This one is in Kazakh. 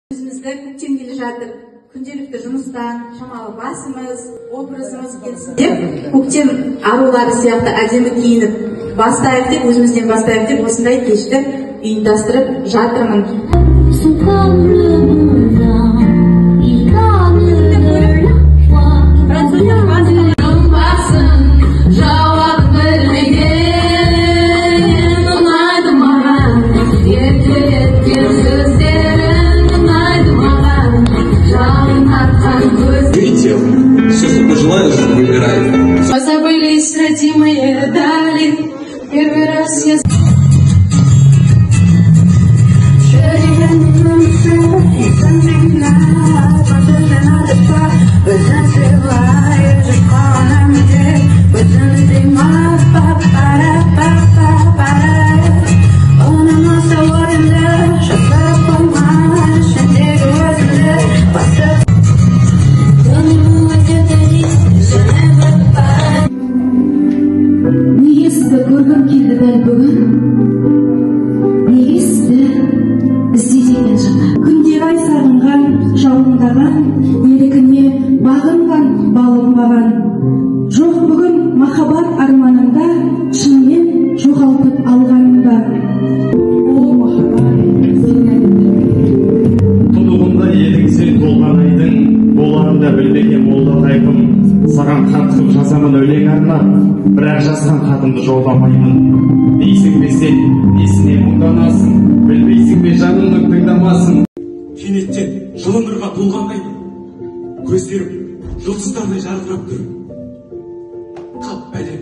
Өзімізді көктем келе жатыр, күнделікті жұмыстан шамалы басымыз, образымыз келсін деп, көктем арулары сияқты әдемі киініп бастайық деп, өзімізден бастайық деп осындай кешті ұйымдастырып жатырмын. Sont comme le bon vin, ils donnent de la joie. Басын жауап білмеген ұнайды маған, еркелеткен сөздерің ұнайды маған, жалын атқан көз. Видите, все, что пожелаешь, выбирай. Позабылись родимые дали. Первый раз я Неге сізді көргім келді дәл бүгін? Неге сізді іздеді екен жанар? Күндегі ай сағынған, жалындаған, еркіне бағынған, балынбаған. Жоқ, бүгін махаббат арманымда шынымен жоғалтып алғаным ба? О, махаббат, сен әлемді. Тұнығында едің сен толған айдың, боларын да білмеген молда тайпым. Саған хат қып жазамын өлең арнап, бірақ жазған хатымды жолдамаймын. Дейсің бе сен, несіне мұңданасың, білмейсің бе жанымның тыңдамасын. Кенеттен жылы нұрға толғандаймын, көздерім жұлдыздардай жарқырап тұр. Қап, бәлем.